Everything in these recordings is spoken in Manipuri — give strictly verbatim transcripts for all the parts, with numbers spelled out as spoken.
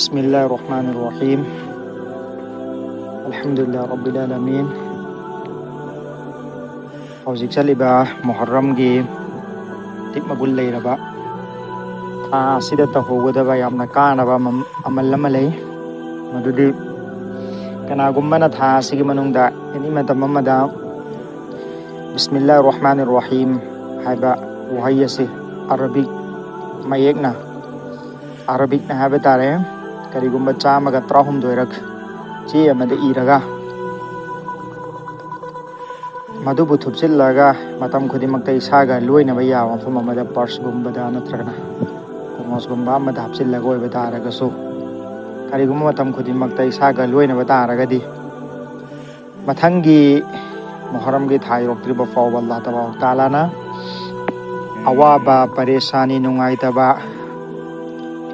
بسم الله الرحمن الرحيم. الحمد لله رب العالمين. ꯍꯧꯖꯤꯛ ꯆꯠꯂꯤꯕ ꯃꯨꯍꯔꯔꯝꯒꯤ ꯇꯤꯞ ꯃꯒꯨꯟ ꯂꯩꯔꯕ ꯊꯥ ꯑꯁꯤꯗ ꯇꯧꯍꯧꯒꯗꯕ ꯌꯥꯝꯅ ꯀꯥꯟꯅꯕ ꯑꯃ, ꯑꯃꯜ ꯑꯃ ꯂꯩ꯫ ꯃꯗꯨꯗꯤ ꯀꯅꯥꯒꯨꯝꯕꯅ ꯊꯥ ꯑꯁꯤꯒꯤ ꯃꯅꯨꯡꯗ ꯑꯦꯅꯤ ꯃꯇꯝ ꯑꯃꯗ ꯕꯤꯁꯃꯤꯜꯂꯥꯍꯤꯔ ꯔꯍꯃꯥꯅꯤꯔ ꯔꯍꯤꯝ ꯍꯥꯏꯕ ꯋꯥꯍꯩ ꯑꯁꯤ ꯑꯔꯕꯤꯛ ꯃꯌꯦꯛꯅ, ꯑꯔꯕꯤꯛꯅ ꯍꯥꯏꯕ ꯇꯥꯔꯦ, ꯀꯔꯤꯒꯨꯝꯕ ꯆꯥꯝꯃꯒ ꯇꯔꯥꯍꯨꯝꯗꯣꯏꯔꯛ ꯆꯦ ꯑꯃꯗ ꯏꯔꯒ, ꯃꯗꯨꯕꯨ ꯊꯨꯞꯆꯤꯜꯂꯒ ꯃꯇꯝ ꯈꯨꯗꯤꯡꯃꯛꯇ ꯏꯁꯥꯒ ꯂꯣꯏꯅꯕ ꯌꯥꯕ ꯃꯐꯝ ꯑꯃꯗ, ꯄꯔꯁꯒꯨꯝꯕꯗ ꯅꯠꯇ꯭ꯔꯒꯅ ꯀꯣꯃꯣꯁꯒꯨꯝꯕ ꯑꯃꯗ ꯍꯥꯞꯆꯤꯜꯂꯒ ꯑꯣꯏꯕ ꯇꯥꯔꯒꯁꯨ, ꯀꯔꯤꯒꯨꯝꯕ ꯃꯇꯝ ꯈꯨꯗꯤꯡꯃꯛꯇ ꯏꯁꯥꯒ ꯂꯣꯏꯅꯕ ꯇꯥꯔꯒꯗꯤ, ꯃꯊꯪꯒꯤ ꯃꯨꯍꯔꯝꯒꯤ ꯊꯥ ꯌꯧꯔꯛꯇ꯭ꯔꯤꯕ ꯐꯥꯎꯕ ꯑꯜꯂꯥꯍ ꯇꯕꯥꯔꯛ ꯇꯥꯂꯥꯅ ꯑꯋꯥꯕ, ꯄꯔꯦꯁꯥꯅꯤ, ꯅꯨꯡꯉꯥꯏꯇꯕ,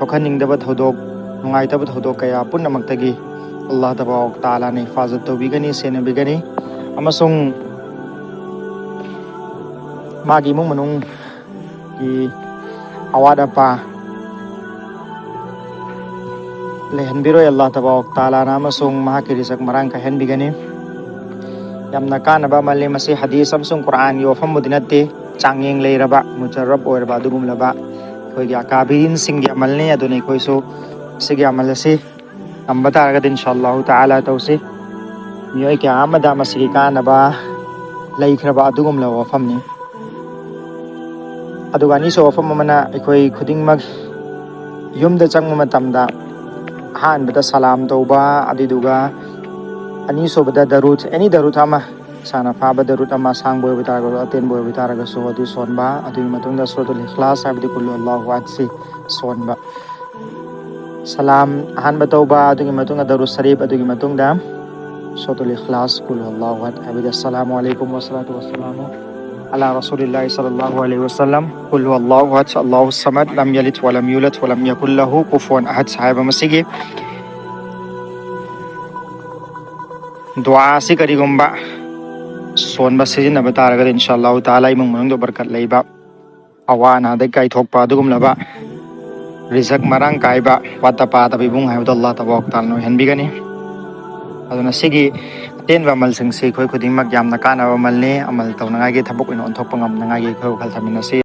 ꯊꯣꯛꯍꯟꯅꯤꯡꯗꯕ ꯊꯧꯗꯣꯛ, ꯅꯨꯡꯉꯥꯏꯇꯕ ꯊꯧꯗꯣꯛ ꯀꯌꯥ ꯄꯨꯝꯅꯃꯛꯇꯒꯤ ꯑꯜꯂꯥꯍ ꯇꯕꯥꯔꯛ ꯇꯥꯂꯥꯅ ꯍꯤꯐꯥꯖꯠ ꯇꯧꯕꯤꯒꯅꯤ, ꯁꯦꯟꯅꯕꯤꯒꯅꯤ, ꯑꯃꯁꯨꯡ ꯃꯥꯒꯤ ꯏꯃꯨꯡ ꯃꯅꯨꯡꯒꯤ ꯑꯋꯥꯠ ꯑꯄꯥ ꯂꯩꯍꯟꯕꯤꯔꯣꯏ ꯑꯜꯂꯥꯍ ꯇꯕꯥꯔꯛ ꯇꯥꯂꯥꯅ, ꯑꯃꯁꯨꯡ ꯃꯍꯥꯛꯀꯤ ꯔꯤꯖꯛ ꯃꯔꯥꯡ ꯀꯥꯏꯍꯟꯕꯤꯒꯅꯤ꯫ ꯌꯥꯝꯅ ꯀꯥꯟꯅꯕ ꯑꯃꯜꯅꯤ꯫ ꯃꯁꯤ ꯍꯗꯤꯁ ꯑꯃꯁꯨꯡ ꯀꯨꯔꯥꯟꯒꯤ ꯋꯥꯐꯝꯕꯨꯗꯤ ꯅꯠꯇꯦ, ꯆꯥꯡꯌꯦꯡ ꯂꯩꯔꯕ, ꯃꯨꯖꯔꯔꯕ ꯑꯣꯏꯔꯕ ꯑꯗꯨꯒꯨꯝꯂꯕ ꯑꯩꯈꯣꯏꯒꯤ ꯑꯀꯥꯕꯤꯔꯤꯟꯁꯤꯡꯒꯤ ꯑꯃꯜꯅꯤ꯫ ꯑꯗꯨꯅ ꯑꯩꯈꯣꯏꯁꯨ ꯁꯤꯒꯤ ꯑꯃꯜ ꯑꯁꯤ ꯉꯝꯕ ꯇꯥꯔꯒꯗꯤ ꯏꯟꯁꯥ ꯑꯜꯂꯥꯍꯨ ꯇꯥꯂꯥ ꯇꯧꯁꯤ꯫ ꯃꯤꯑꯣꯏ ꯀꯌꯥ ꯑꯃꯗ ꯃꯁꯤꯒꯤ ꯀꯥꯟꯅꯕ ꯂꯩꯈ꯭ꯔꯕ ꯑꯗꯨꯒꯨꯝꯂꯕ ꯋꯥꯐꯝꯅꯤ꯫ ꯑꯗꯨꯒ ꯑꯅꯤꯁꯨꯕ ꯋꯥꯐꯝ ꯑꯃꯅ, ꯑꯩꯈꯣꯏ ꯈꯨꯗꯤꯡꯃꯛ ꯌꯨꯝꯗ ꯆꯪꯕ ꯃꯇꯝꯗ ꯑꯍꯥꯟꯕꯗ ꯁꯂꯥꯝ ꯇꯧꯕ, ꯑꯗꯨꯏꯗꯨꯒ ꯑꯅꯤꯁꯨꯕꯗ ꯗꯔꯨꯗ, ꯑꯦꯅꯤ ꯗꯔꯨꯗ ꯑꯃ, ꯏꯁꯥꯅ ꯐꯥꯕ ꯗꯔꯨꯗ ꯑꯃ, ꯑꯁꯥꯡꯕ ꯑꯣꯏꯕ ꯇꯥꯔꯒꯁꯨ, ꯑꯇꯦꯟꯕ ꯑꯣꯏꯕ ꯇꯥꯔꯒꯁꯨ, ꯑꯗꯨ ꯁꯣꯟꯕ, ꯑꯗꯨꯒꯤ ꯃꯇꯨꯡꯗ ꯁꯨꯔꯥꯇꯨꯜ ꯏꯈ꯭ꯂꯥꯁ ꯍꯥꯏꯕꯗꯤ ꯀꯨꯜ ꯍꯨꯋꯜꯂꯥꯍꯨ ꯑꯍꯗꯁꯤ ꯁꯣꯟꯕ꯫ ꯁꯂꯥꯝ ꯑꯍꯥꯟꯕ ꯇꯧꯕ, ꯑꯗꯨꯒꯤ ꯃꯇꯨꯡꯗ ꯗꯔꯨꯗ ꯁꯔꯤꯐ, ꯑꯗꯨꯒꯤ ꯃꯇꯨꯡꯗ ꯁꯨꯔꯥꯇꯨꯜ ꯏꯈ꯭ꯂꯥꯁ, ꯀꯨꯜ ꯍꯨꯋꯜꯂꯥꯍꯨ ꯑꯍꯗ ꯍꯥꯏꯕꯗꯤ ꯑꯁꯁꯂꯥꯃꯨ ꯑꯂꯥꯏꯀꯨꯝ ꯋꯁꯁꯂꯥꯇꯨ ꯋꯁꯁꯂꯥꯃꯨ ꯑꯂꯥ ꯔꯁꯨꯂꯤꯜꯂꯥꯍꯤ ꯁꯜꯂꯜꯂꯥꯍꯨ ꯑꯂꯥꯏꯍꯤ ꯋꯁꯜꯂꯝ, ꯀꯨꯜ ꯍꯨꯋꯜꯂꯥꯍꯨ ꯑꯍꯗ, ꯑꯜꯂꯥꯍꯨ ꯁꯃꯗ, ꯂꯝ ꯌꯂꯤꯗ ꯋꯂꯝ ꯌꯨꯂꯗ ꯋꯂꯝ ꯌꯀꯨꯜ ꯂꯍꯨ ꯀꯨꯐꯨꯋꯟ ꯑꯍꯗ ꯍꯥꯏꯕ ꯃꯁꯤꯒꯤ ꯗꯨꯋꯥ ꯑꯁꯤ ꯀꯔꯤꯒꯨꯝꯕ ꯁꯣꯟꯕ ꯁꯤꯖꯤꯟꯅꯕ ꯇꯥꯔꯒꯗꯤ ꯏꯟꯁꯥ ꯑꯜꯂꯥꯍꯨ ꯇꯥꯂꯥ ꯏꯃꯨꯡ ꯃꯅꯨꯡꯗ ꯕꯔꯀꯠ ꯂꯩꯕ, ꯑꯋꯥ ꯑꯅꯥꯗꯒꯤ ꯀꯥꯏꯊꯣꯛꯄ ꯑꯗꯨꯒꯨꯝꯂꯕ ꯔꯤꯖꯛ ꯃꯔꯥꯡ ꯀꯥꯏꯕ, ꯋꯥꯠꯇ ꯄꯥꯗꯕ ꯏꯕꯨꯡ ꯍꯥꯏꯕꯗꯣ ꯑꯜꯂꯥꯍ ꯇꯕꯥꯔꯛ ꯇꯥꯂꯥꯅ ꯑꯣꯏꯍꯟꯕꯤꯒꯅꯤ꯫ ꯑꯗꯨꯅ ꯁꯤꯒꯤ ꯑꯇꯦꯟꯕ ꯑꯃꯜꯁꯤꯡꯁꯤ ꯑꯩꯈꯣꯏ ꯈꯨꯗꯤꯡꯃꯛ ꯌꯥꯝꯅ ꯀꯥꯟꯅꯕ ꯑꯃꯜꯅꯤ꯫ ꯑꯃꯜ ꯇꯧꯅꯉꯥꯏꯒꯤ, ꯊꯕꯛ ꯑꯣꯏꯅ ꯑꯣꯟꯊꯣꯛꯄ ꯉꯝꯅꯉꯥꯏꯒꯤ ꯑꯩꯈꯣꯏ ꯋꯥꯈꯜ ꯊꯝꯃꯤꯟꯅꯁꯤ꯫